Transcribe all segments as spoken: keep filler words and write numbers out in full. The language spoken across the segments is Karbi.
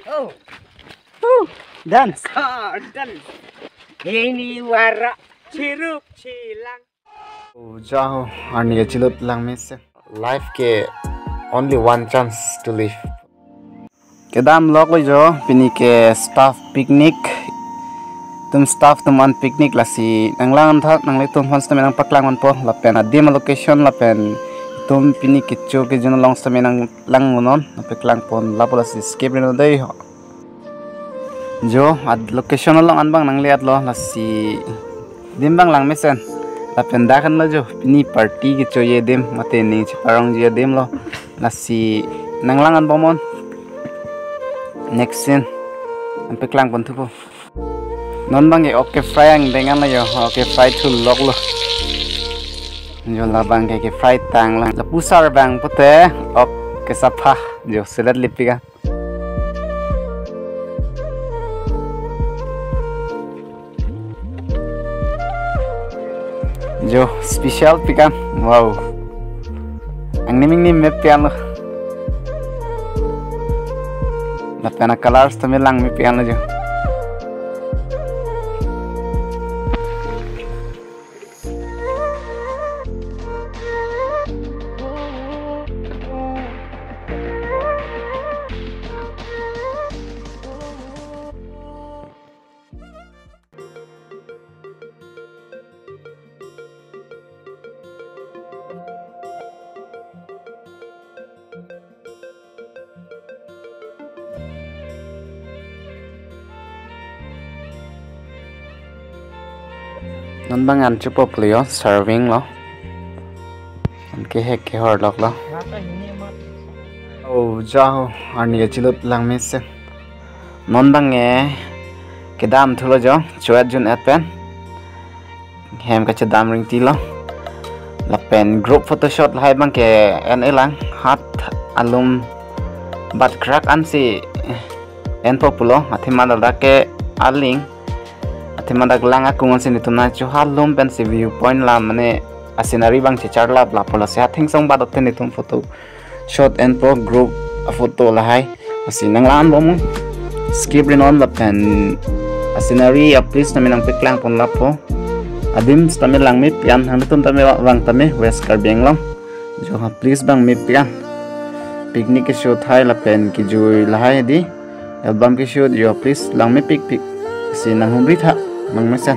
Oh. Woo! Dance. Ah, dance. Ini wara chiruk chilang. Oh, jaho, arni kachilut lang mesen. Life ke only one chance to live. Kedam lok lo jo, pini ke staff picnic. Itum staff atum an picnic lasi nanglang thak, nanglitum aphan sitame nangpaklang ponpo, lapen adim location lapen itum pini kecho kejun along sitame nanglang unon, nangpaklang pon lapu lasi skip ri non dei ho. Jo, ad location along an bang nangle-at lo, lasi adim bang lang mesen. Lapen dak an lo jo, pini party kechoji adim, mate ning cheparongji adim lo. Lasi nanglang an bomnon. Next scene. Nangpaklang pon thupo. Non bang ke ok ke-fry angdeng an lo jo, ok ke-fry thu lok lo. Jo labang ke ke-fry tang lang. Lapu sar bang pute ok kesapha jo selet lipik an. Jo, special pik an. Wow. Angnim ingnim mepik an lo. Lapen a-colors tame lang mepik an lo jo. Non bang an chepo play-o, serving lo. An kehek kehor lok lo. Oh, jaho, arni kachilut lang mesen. Non bang ke kedam thulo jo, cho-et jun-et pen. Hem kachedam ringti lo. Lapen group photoshoot lahai bang ke en-e lang, hat alum bat krak ansi enpo pulo, athema dak ke aling, athema dak lang akung ansi netum nangchoha lum pensi view point la mane a-scenery bang checharlap lapu lasi hat thengsong bat ote netum photo shot enpo group a-photo lahai. Lasi nanglang bomnon, skip ri non lapen a-scenery a-place tame nangpaklang pon lapo. Adim tame lang mepik an, nanglitum tame vang tame West Karbi Anglong. Jo a-place bang mepik an. Picnic keshoot hai lapen kejui lahai dei. Album keshoot jo a-place lang mepikpik. Lasi nanghumri tha, lang mesen.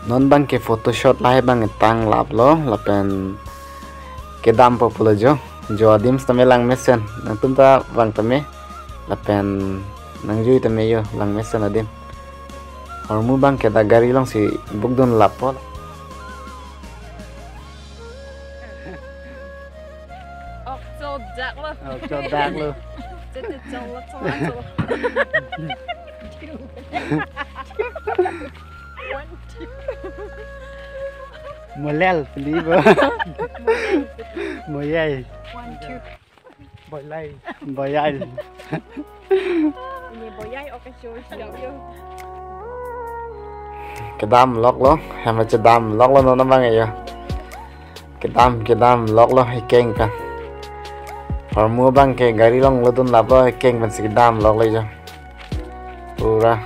Non bang ke photoshoot lahai bang tanglap lo lapen kedampo pulo jo. Jo adim tame lang mesen. Nangtum ta vang tame. Lapen nangjui tame jo lang mesen adim. Hormu bang ke dak gari alongsi bukdun lapo. Ok, chodak lo. Ok, chodak lo. Chete chong lo, chong lo, chong lo. One, two. Molel, pili bo. Molel. Moyai. One, two. Boilai. Boilai. Ini boyai, oke, sure, sure, yo. Kedam lok lo, hem chedam lok lo non bang jo. Kedam, kedam lok lo, ikeng kan. Hormu bang ke gari along lodun lapo, ikeng pensi kedam lok lo jo. Pura.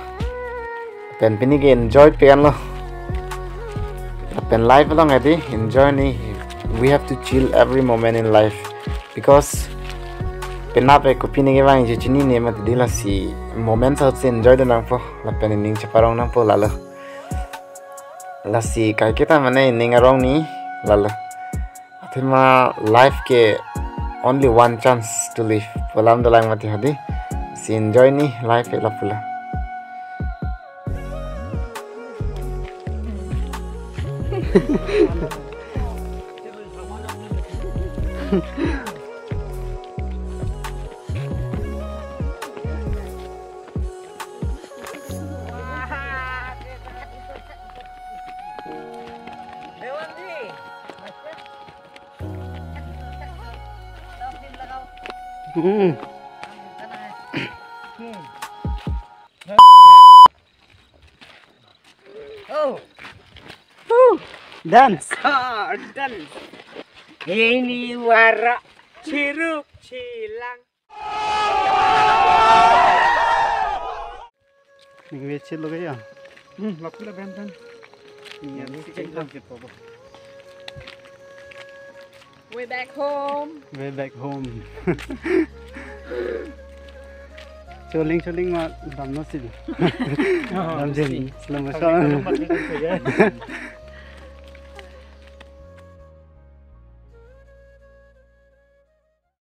Pen pini ke enjoy pen lo. Pen life along edi enjoy ni. We have to chill every moment in life. Because penap e kopine kevang chechinine mati dei, lasi moment ahut si enjoy dun nangpo. Lapen ining cheparong nangpo lalo. Lasi kaiketa mane ining arong ni lalo. Athema life ke only one chance to live. Pu alam dolang mati hadi. Si enjoy ni life ke lapu lo. Hmm. Dance. Ah, dance. Ini wara ciruk cilang. Ning vechit lo kaya. Hmm, lapu la ben ben. Yan si kan kan. Way back home. Way back home. Choling choling ma damno si. Damjin. Slow motion.